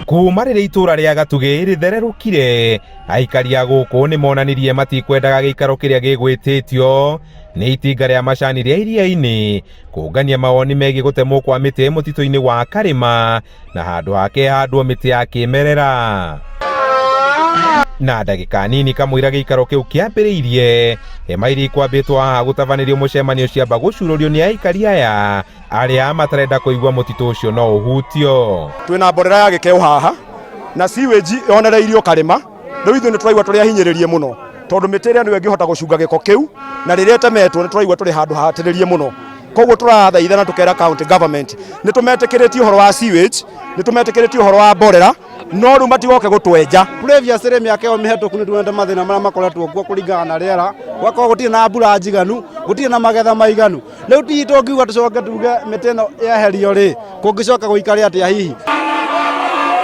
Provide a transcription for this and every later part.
Kuma rĩrĩa itũũra rĩa Gatugĩ rĩthererũkire, aikari a gũkũ nĩ monanirie matikwendaga gĩikaro kĩrĩa gĩgwĩtĩtio nĩ itinga rĩa macani rĩa iria-inĩ kũngania mawoni megiĩ gũtemwo kwa mĩtĩ mũtitũ-inĩ wa Karĩma na handũ hake handwo mĩtĩ ya kĩmerera. Na ndagĩka nini kamũira gĩikaro kĩu kĩambĩrĩirie, hema iria ikwambĩtwo haha gũtabanĩrio mũcemanio ciamba gũcurũrio nĩ aikari aya arĩa matarenda kũigua mũtitũ ũcio no ũhutio. Twĩna mborera ya gĩkeo haha na sewage yonereirio karĩma. Rĩu ithuĩ nĩ tũraigua tũrĩ ahinyĩrĩrie mũno tondũ mĩtĩ ĩrĩa nĩyo ĩngĩhota gũcunga gĩko kĩu, na rĩrĩa ĩtemetwo nĩ tũraigua tũrĩ handũ hahatĩrĩrie mũno. Koguo tũrathaitha na tũkera county government nĩ tũmetĩkĩrĩtie ũhoro wa sewage, nĩ tũmetĩkĩrĩtie ũhoro wa mborera, no rĩu matigoke gũtwenja. Previously mĩaka ĩyo mĩhetũku nĩ tuonete mathĩna marĩa makoretwo kuo kũringana na rĩera, gũgakorwo gũtirĩ na mbura njiganu, gũtirĩ na magetha maiganu. Rĩu ti tũngiuga tũcoke tuge mĩtĩ ĩno yeherio rĩ, kũngĩcoka gũikare atĩa hihi?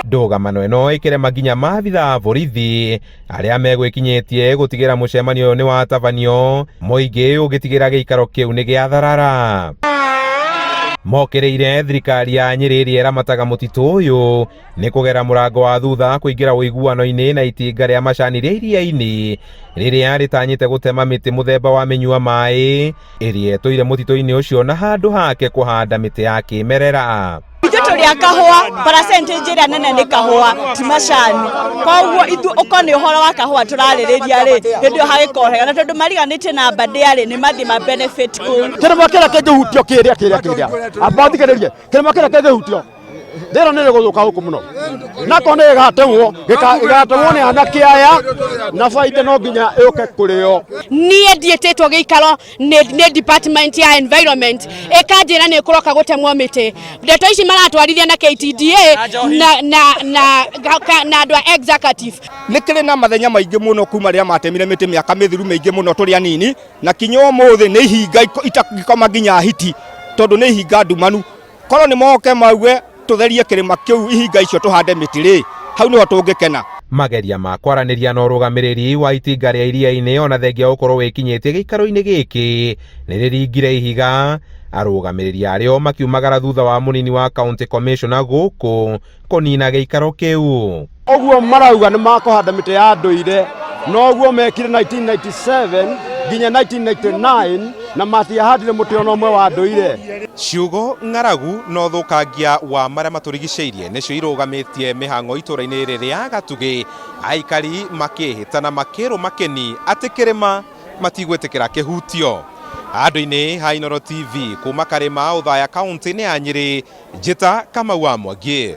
Ndũgamano ĩno ĩkĩrema nginya maabitha a borithi arĩa megwĩkinyĩtie gũtigĩra mũcemanio ũyũ nĩ watabanio, mũingĩ ũgĩtigĩra gĩikaro kĩu nĩ gĩatharara. Mokĩrĩire thirikari ya Nyĩrĩ ĩrĩa ĩramataga mũtitũ ũyũ nĩ kũgera mũrango wa thutha kũingĩra ũiguano-inĩ na itinga rĩa macani rĩa iria-inĩ rĩrĩa rĩtanyĩte gũtema mĩtĩ mũthemba wa mĩnyua maĩ ĩrĩa ĩtũire mũtitũ-inĩ ũcio na handũ hake kũhanda mĩtĩ ya kĩmerera. Ithuĩ tũrĩ a kahũa, percentage ĩrĩa nene nĩ kahũa ti macani. Koguo ithuĩ okorwo nĩ ũhoro wa kahũa tũrarĩrĩria rĩ, hĩndĩ ĩyo hagĩkorwo hega, na tondũ mariganĩtie na Mbadĩa rĩ, nĩ mathiĩ ma benefit kũu. Kĩrĩma kĩrĩa kĩngĩhutio kĩrĩa kĩrĩa kĩrĩa amba ũthikĩrĩrie kĩrĩma kĩrĩa kĩngĩhutio rĩro nĩ rĩgũthũka gũkũ mũno nako nĩ gĩgatemwo gĩgatemwo nĩ anake aya na baida no nginya ĩũke kũrĩo. Niĩ ndiĩtĩtwo gĩikaro nĩ department ya environment ĩkanjĩra nĩ kũroka gũtemwo mĩtĩ. Ndeto ici maratwarithia na KTDA na na na na andũ a executive. Nĩ kĩrĩ na mathenya maingĩ mũno kuma rĩrĩa matemire mĩtĩ mĩaka mĩthiru mĩingĩ mũno tũrĩ anini, na kinya ũmũthĩ nĩ ihinga itangĩkoma nginya hiti tondũ nĩ ihinga ndumanu. Korwo nĩ moke mauge tũtherie kĩrĩma kĩu ihinga icio tũhande mĩtĩ rĩ, hau nĩho tũngĩkena. Mageria ma kwaranĩria na ũrũgamĩrĩri wa itinga rĩa iria-inĩ ona thengia wa gũkorwo wĩkinyĩtie gĩikaro-inĩ gĩkĩ nĩ rĩringire ihiga, arũgamĩrĩri arĩo makiumagara thutha wa mũnini wa county commissioner gũkũ kũnina gĩikaro kĩu. Ũguo marauga nĩ makũhanda mĩtĩ ya ndũire, noguo mekire 1997 nginya 1999 na matiahandire mũtĩ ona ũmwe wa ndũire. Ciugo ng'aragu na ũthũkangia wa marĩa matũrigicĩirie nĩcio irũgamĩtie mĩhang'o itũra-inĩ rĩrĩ rĩa Gatugĩ, aikari makĩhĩta na makĩrũma kĩni atĩ kĩrĩma matigwĩtĩkĩra kĩhutio. Handũ-inĩ ha Inooro TV kuma Karĩma, Othaya, kaũntĩ-inĩ ya Nyĩrĩ, Njĩta Kamau wa Mwangi.